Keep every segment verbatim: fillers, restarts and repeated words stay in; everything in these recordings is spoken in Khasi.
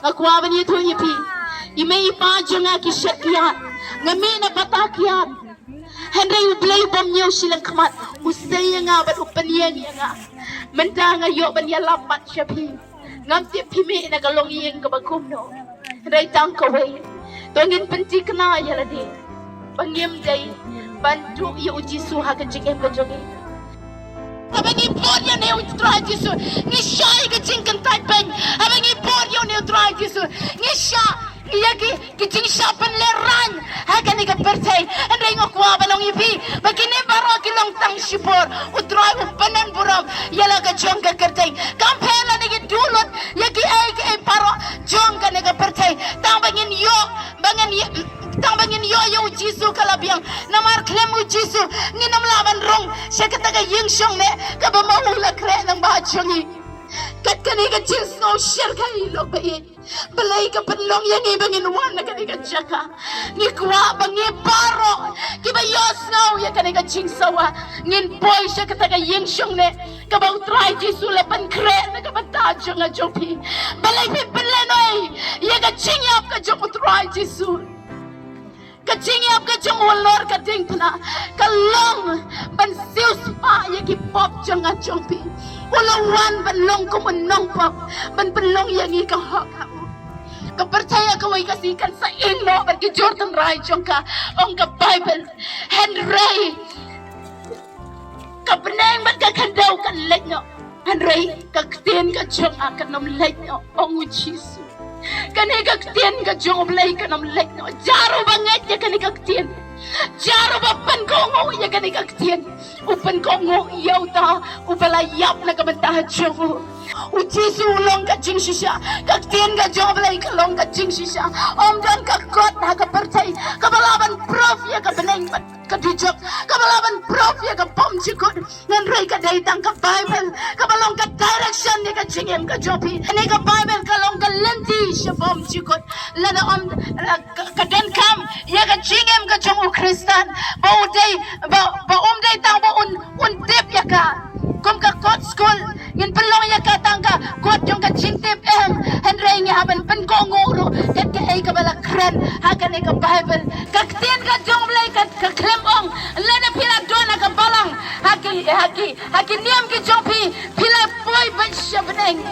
Nga kwah ban ïathuh ïa phi, i mei i pa jong nga ki shet kiad, nga mih na bynta kiad. Hynrei U Blei u bym ñiew shiliang khmat, u sei ïa nga bad u pynïeng ïa nga. Mynta nga ïoh ban ïalap pat sha phi. Ngam tip phi mih na ka longïing kaba kumno. Hynrei tang kawei, to ngin pynthikna ïa lade ba ngim dei ban duh ïa U Jisu ha ka jingim ka jong ngi. Haba ngi bud ïa une U Trai Jisu, ngi shah ïa ka jingkyntait beiñ. Haba ngi bud ïa une U Trai Jisu, ngi shah ïa ki, ki jingshah pynlehraiñ ha kane ka pyrthei. Hynrei nga kwah ban ong ïa phi ba kine baroh ki long tang shipor. U Trai u pynbun burom ïa la ka jong ka kyrteng. Kam pher lada ngi duh lut ïa kiei kiei baroh jong kane ka pyrthei, tang ba ngin ïoh, ba ngin ïoh, tang ba ngin ïoh ïa U Jisu ka la biang. Namar khlem U Jisu ngin ym lah ban rung sha kata ka ïing shong neh kaba ma u la khreh lyngba jong ngi. Kat kane ka jingsngew shyrkhei, lok baieit, balei ka pynlong ïa ngi ba ngin wan na kane ka jaka? Ngi kwah ba ngi baroh kiba ïohsngew ïa kane ka jingsawa ngin poi sha kata ka ïing shong neh kaba U Trai Jisu la pynkhreh na ka bynta jong nga jong phi. Balei phi pynlehnoh ïa ka jingïap ka jong U Trai Jisu? Ka jingïap ka jong u halor ka diengphna ka long ban siewspah ïa ki pop jong nga jong phi. U la wan ban long kum u nongpop, ban pynlong ïa ngi ka hok ha u. Ka pyrthei ha kawei ka sngi kan sa ïeng noh bad ki jur tynrai jong ka, ong ka Baibl. Hynrei ka bneng bad ka khyndew kan leit noh, hynrei ka ktien ka jong nga kan ym leit noh, ong U Jisu. Kane ka ktien ka jong U Blei kan ym leit noh. Jar uba ngeit ïa kane ka ktien, jar uba pynkohnguh ïa kane ka ktien, u pynkohnguh ïa uta uba la ïap na ka bynta jong u. U Jisu u long ka jingshisha. Ka ktien ka jong U Blei ka long ka jingshisha. Ym don ka kot ha ka pyrthei kaba lah ban proof ïa ka bneng bad ka dujok, kaba lah ban proof ïa ka bymjukut. Hynrei ka dei tang ka Baibl kaba long ka direction ïa ka jingim ka jong phi. Kane ka Baibl ka long ka lynti sha bymjukut. Lada ym, ka, ka donkam ïa ka jingim ka jong u Khristan ba u dei, ba, ba um dei tang ba un, un tip ïa ka. Kum ka kot skul, ngin pynlong ïa ka tang ka kot jong ka jingtip, em. Hynrei ngi hap ban pynkohnguh ruh kat kaei kaba la kren ha kane ka Baibl. Ka ktien ka jong U Blei ka, ka khlem ong lada phi la don ha ka balang, ha ki, ha ki, ha ki niam ki jong phi, phi la poi beit sha bneng.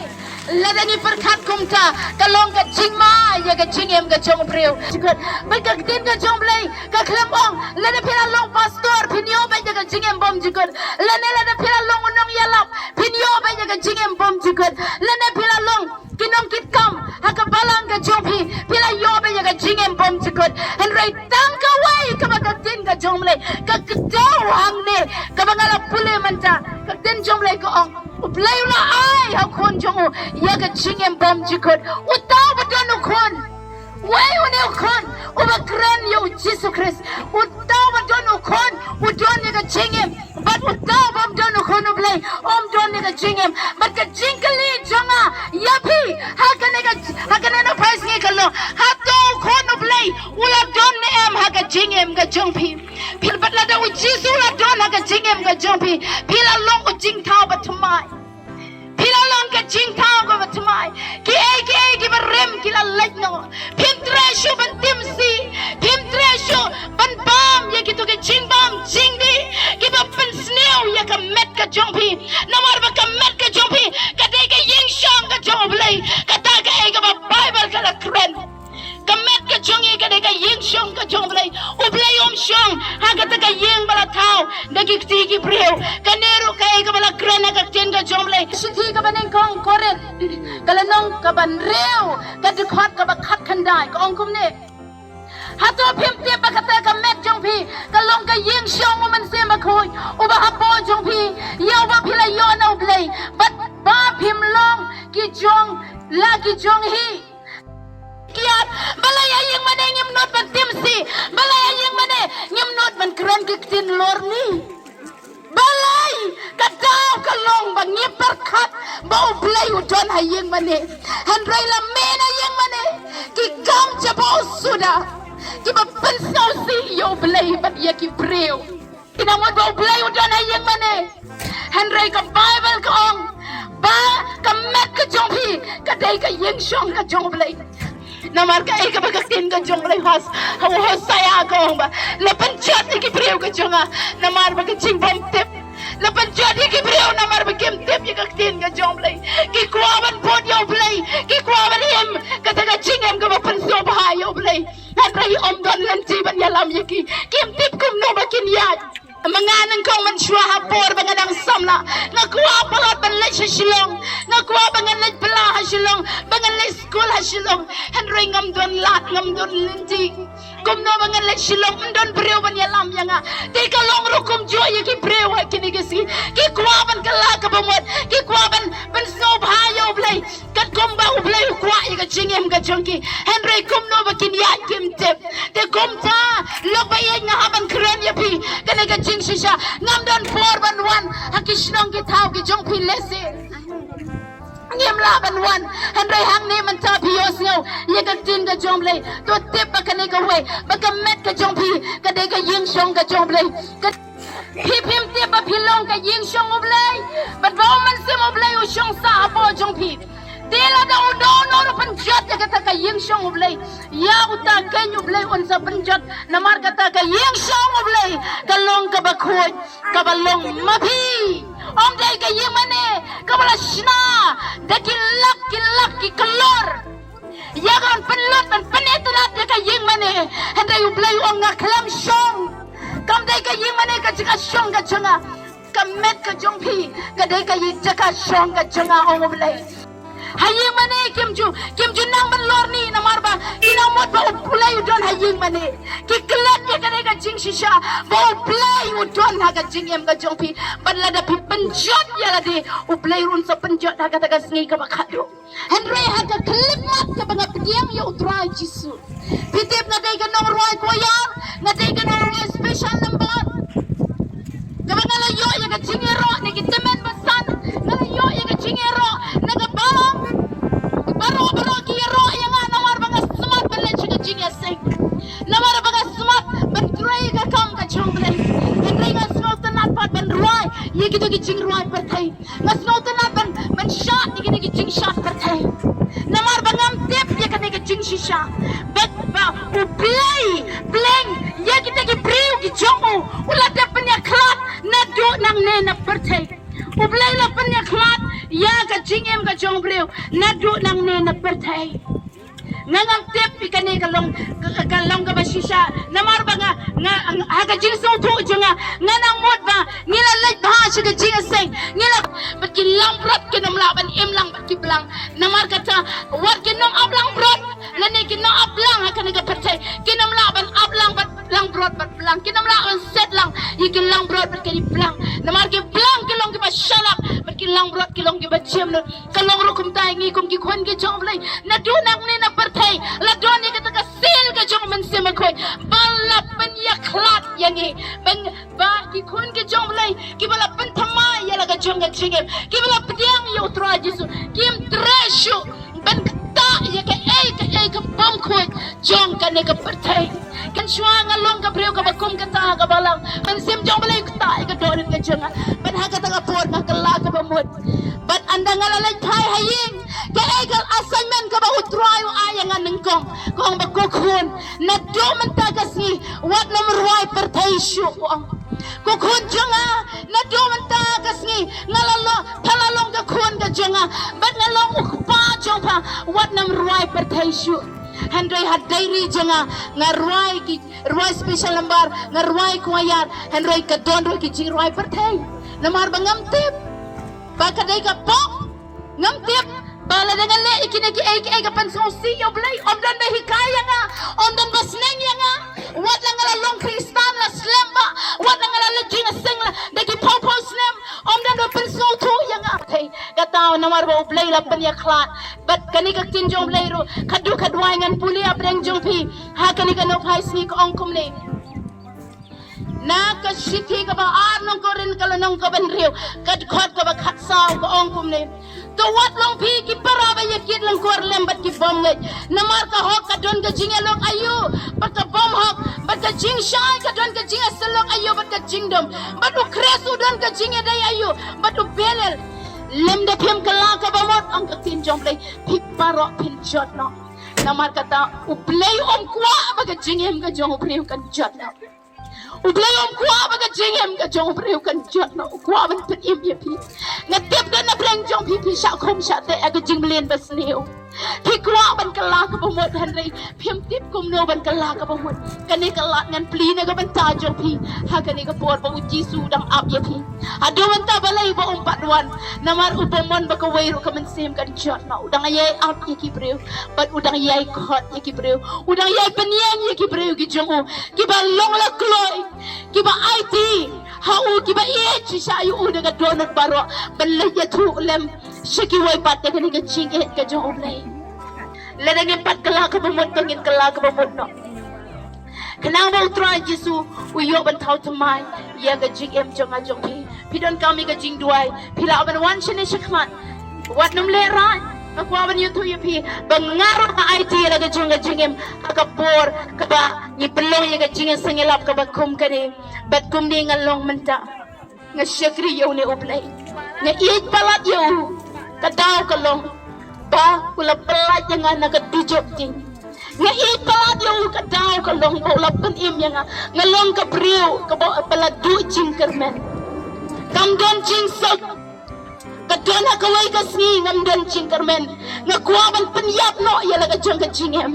Lada ngi pyrkhat kumta, ka long ka jingma ïa ka jingim ka jong u briew. Jukut, bad ka ktien ka jong U Blei ka khlem ong lada phi la long pastor phin ïoh beit ïa ka jingim bymjukut, lane lada phi la long u nongïalap phin ïoh beit ïa ka jingim bymjukut, lane phi la long ki nongkitkam ha ka balang ka jong phi, phi la ïoh beit ïa ka jingim bymjukut. Hynrei tang kawei kaba ka ktien ka jong U Blei ka kdew hangne, kaba nga la pule mynta, ka ktien jong U Blei ka ong, U Blei u la ai ha u Khun jong u ïa ka jingim bymjukut. Uta uba don u Khun, wei une u Khun uba kren ïa U Jisu Khrist, uta uba don u Khun u don ïa ka jingim. Bad uta u bym don u Khun U Blei um don ïa ka jingim. Bad ka jingkylli jong nga ïa phi ha kane ka, ha kane ka pyrthei ka long, hato u Khun U Blei u la don ne em ha ka jingim ka jong phi? Phi, bad lada U Jisu u la don ha ka jingim ka jong phi, phi la long u jingthaw bathymmai. Phi la long ka jingthaw kaba thymmai. Kiei kiei kiba rim ki la leit noh. Phim treh shuh ban tim sih, phim treh shuh ban bam ïa kito ki jingbam jingdih kiba pynsniew ïa ka met ka jong phi. Namar ba ka met ka jong phi ka dei ka ïing shong ka jong U Blei. Kata kaei kaba Baibl ka la kren. Ka met ka jong ngi ka dei ka ïing shong ka jong U Blei. U Blei um shong ha kata ka ïing ba la thaw da ki kti ki briew. Kane ruh kaei kaba la kren ha ka ktien ka jong U Blei. Shithi kaba nyngkong Korinth, ka lynnong kaba hynriew, ka dkhot kaba khatkhyndai, ka ong kumne. Hato phim tip ba kata ka met jong phi ka long ka ïing shong U Mynsiem Bakhuid uba hapoh jong phi, ïa uba phi la ïoh na U Blei, bad ba phim long ki jong la ki jong hi? Kiad, balei ha ïing mane ngim nud ban tim sih? Balei ha ïing mane ngim nud ban kren ki ktien lorni? Balei? Ka daw ka long ba ngi pyrkhat ba U Blei u don ha ïing mane. Hynrei la mih na ïing mane, ki kam jabawsuda kiba pynsngewsih ïa U Blei bad ïa ki briew. Ki nang mut ba U Blei u don ha ïing mane. Hynrei ka Baibl ka ong, Ba ka met ka jong phi ka dei ka ïing shong ka jong U Blei. Namar kaei kaba ka ktien ka jong U Blei, Hos, ha u Hosea ka ong ba, la pynjot ïa ki briew ka jong nga namar ba ka jingbymtip. La pynjot ïa ki briew namar ba kim tip ïa ka ktien ka jong U Blei. Ki kwah ban bud ïa U Blei, ki kwah ban im kata ka jingim kaba pynsngewbha ïa U Blei. Hynrei ym don lynti ban ïalam ïa ki. Kim tip kumno ba kin ïaid. Ma nga nyngkong mynshuwa ha por ba nga dang samla, nga kwah palat ban leit sha Shillong, nga kwah ba ngan leit bylla ha Shillong, ba ngan leit skul ha Shillong. Hynrei ngam don lad, ngam don lynti. Kumno ba ngan leit Shillong, ym don briew ban ïalam ïa nga. Te ka long ruh kumjuh ïa ki briew ha kine ki sngi. Ki kwah ban kylla kaba mut, ki kwah ban, ban sngewbha ïa U Blei. Katkum ba U Blei u kwah ïa ka jingim ka jong ki. Hynrei kumno ba kin ïaid kim tip. Te kumta, lok ba ïeit nga hap ban kren ïa phi. Kane ka jingshisha. Ngam don por ban wan ha ki shnong ki thaw ki jong phi lehse. Ngim lah ban wan. Hynrei hangne mynta phi ïohsngew ïa ka ktien ka jong U Blei. To tip ba kane kawei, ba ka met ka jong phi ka dei ka ïing shong ka jong U Blei. Ka Phi phim tip ba phi long ka ïing shong U Blei, bad ba U Mynsiem U Blei u shong sah hapoh jong phi. Te lada uno uno ruh pynjot ïa kata ka ïing shong U Blei, ïa uta keiñ U Blei un sa pynjot. Namar kata ka ïing shong U Blei ka long kaba khuid, kaba long ma phi. Ym dei ka ïing mane kaba la shna da ki lak ki lak ki klur. Ïa ka ban pynlut ban pynitynnad ïa ka ïing mane. Hynrei U Blei u ong nga khlem shong. Kam dei ka ïing mane ka jaka shong ka jong nga. Ka met ka jong phi ka dei ka ïing jaka shong ka jong nga, ong U Blei. Ha ïing mane kim ju, kim ju nang ban lorni namar ba ki nang mut ba U Blei u don ha ïing mane. Ki klet ïa kane ka jingshisha ba U Blei u don ha ka jingim ka jong phi. Bad lada phi pynjot ïa lade, U Blei ruh un sa pynjot ha kata ka sngi kaba khadduh. Hynrei ha ka khyllipmat kaba nga pdiang ïa U Trai Jisu. Phi tip nga dei ka nongrwai choir, nga dei ka nongrwai special number. Kaba nga la ïoh ïa ka jingïaroh na ki tymmen basan, nga la ïoh ïa ka jingïaroh na kaba baroh baroh ki ïaroh ïa nga namar ba nga smat ban leit sha ka jingïaseng. Namar ba nga smat ban trei ka kam ka jong U Blei. Hynrei nga sngewtynnat pat ban rwai ïa kito ki jingrwai pyrthei. Nga sngewtynnat ban, ban shad ïa kine ki jingshad pyrthei. Namar ba ngam tip ïa kane ka jingshisha. Bad ba U Blei, Blei, ïa kine ki briew ki jong u, u la dep pynïakhlad naduh nangne na pyrthei. U Blei la pynïakhlad ïa ka jingim ka jong u briew naduh nangne na pyrthei. Nga ngam tip ïa kane ka long, ka, ka long kaba shisha. Namar ba nga, nga, ha ka jingsngewthuh jong nga, nga nang mut ba ngi la leit bha sha ka jingïaseng. Ngi la, bad ki langbrot kin ym lah ban im lang bad ki blang. Namar kata, wat kin ym ap langbrot lane kin ym ap blang ha kane ka pyrthei. Kin ym lah ban ap lang bad langbrot bad blang. Kin ym lah ban set lang ïa ki langbrot bad ki blang. Namar ki blang ki long kiba shalap bad ki langbrot ki long kiba jemnud. Ka long ruh kumta ïa ngi kum ki khun ki jong u Blei. Naduh nangne na pyrthei la don ïa kata ka seal ka jong u Mynsiem Bakhuid ba la pynïakhlad ïa ngi. Ba, ba ki khun ki jong u Blei kiba la pynthymmai ïa la ka jong ka jingim, kiba la pdiang ïa u Trai Jisu, kim treh shuh ban ktah ïa kaei kaei ka bym khuid jong kane ka pyrthei. Kan shuwa nga long ka briew kaba kum kata kaba lang. Mynsiem jong u Blei u ktah ïa ka dohnud ka jong nga. Bad ha kata ka por nga kylla kaba mut. Bad ynda nga la leit phai ha ïing, kaei ka assignment kaba u Trai u ai ïa nga nyngkong? Ka ong ba, ko khun, naduh mynta ka sngi wat nym rwai pyrthei shuh, u ong. Ko khun jong nga, naduh mynta ka sngi nga la long, pha la long ka khun ka jong nga bad nga long u kpa jong pha, wat nym rwai pyrthei shuh. Hynrei ha diary jong nga, nga rwai ki, rwai special number, nga rwai choir, hynrei ka don ruh ki jingrwai pyrthei. Namar ba ngam tip ba ka dei ka pop. Ngam tip ba lada nga leh ïa kine kiei kiei ka pynsngewsih ïa u Blei. Ym don ba hikai ïa nga, ym don ba sneng ïa nga. Wat la nga la long Khristan la slem bha, wat la nga la leit jingïaseng la da ki phew phew snem, ym don ba pynsngewthuh ïa nga. Hei, kata namar ba u Blei la pynïakhlad. Bad kane ka ktien jong u Blei ruh, khatduh khatduwai ngan pule hapdeng jong phi ha kane ka nongphai sngi, ka ong kumne. Na ka shithi kaba ar, nong Korinth ka lynnong kaba hynriew, ka dkhot kaba khatsaw, ka ong kumne. To wat long phi ki para ba ïakit lyngkor lem bad ki bym ngeit. Namar ka hok ka don ka jingïalok aïu bad ka bym hok, bad ka jingshai ka don ka jingïasyllok aïu bad ka jingdum. Bad u Khrist u don ka jingïadei aïu bad u Belial. Lymda phim kylla kaba mut, ong ka ktien jong U Blei, phi baroh phin jot noh. Namar kata U Blei um kwah ba ka jingim ka jong u briew kan jot noh. U Blei um kwah ba ka jingim ka jong u briew kan jot noh, u kwah ban pynim ïa phi. Nga tip da na pdeng jong phi, phi shah khum shah teh ha ka jingmlien basniew. Phi kwah ban kylla kaba mut, hynrei phim tip kumno ban kylla kaba mut. Kane ka lad ngan plie na ka bynta jong phi ha kane ka por ba U Jisu u dang ap ïa phi. Haduh mynta balei ba um pat wan? Namar u bym mon ba kawei ruh ka mynsiem kan jot noh. U dang ïai ap ïa ki briew bad u dang ïai khot ïa ki briew, u dang ïai pynïeng ïa ki briew ki jong u kiba long la kloi, kiba aiti ha u, kiba ïeit shisha ïa u da ka dohnud baroh, ban leit ïathuh lem sha kiwei pat ïa kane ka jingïeit ka jong U Blei. Lada ngim pat kylla kaba mut, to ngin kylla kaba mut noh. Khnang ba U Trai Jisu u ïoh ban thaw thymmai ïa ka jingim jong nga jong phi. Phi donkam ïa ka jingduwai, phi lah ban wan shane shakhmat. Wat nym lehrain. Nga kwah ban ïathuh ïa phi ba nga ruh nga aiti ïa la ka jong ka jingim ha ka por kaba ngi pynlong ïa ka jingïaseng ïalap kaba kum kane. Bad kumne nga long mynta. Nga shakri ïa une U Blei. Nga ïeit palat ïa u. Ka daw ka long ba u la pyllait ïa nga na ka dujok ding. Nga ïeit palat ïa u, ka daw ka long ba u la pynim ïa nga. Nga long ka briew kaba, ba la duh jingkyrmen. Kam don jingsuk. Ka don ha kawei ka sngi ngam don jingkyrmen. Nga kwah ban pynïap noh ïa la ka jong ka jingim.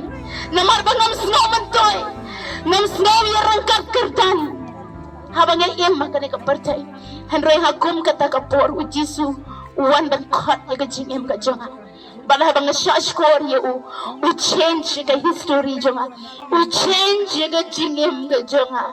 Namar ba ngam sngew myntoi, ngam sngew ïa ryngkat kyrdan haba nga im ha kane ka pyrthei. Hynrei ha kum kata ka por U Jisu u wan ban khot ïa ka jingim ka jong nga. Bad haba nga shah shkor ïa u, u change ïa ka history jong nga, u change ïa ka jingim ka jong nga.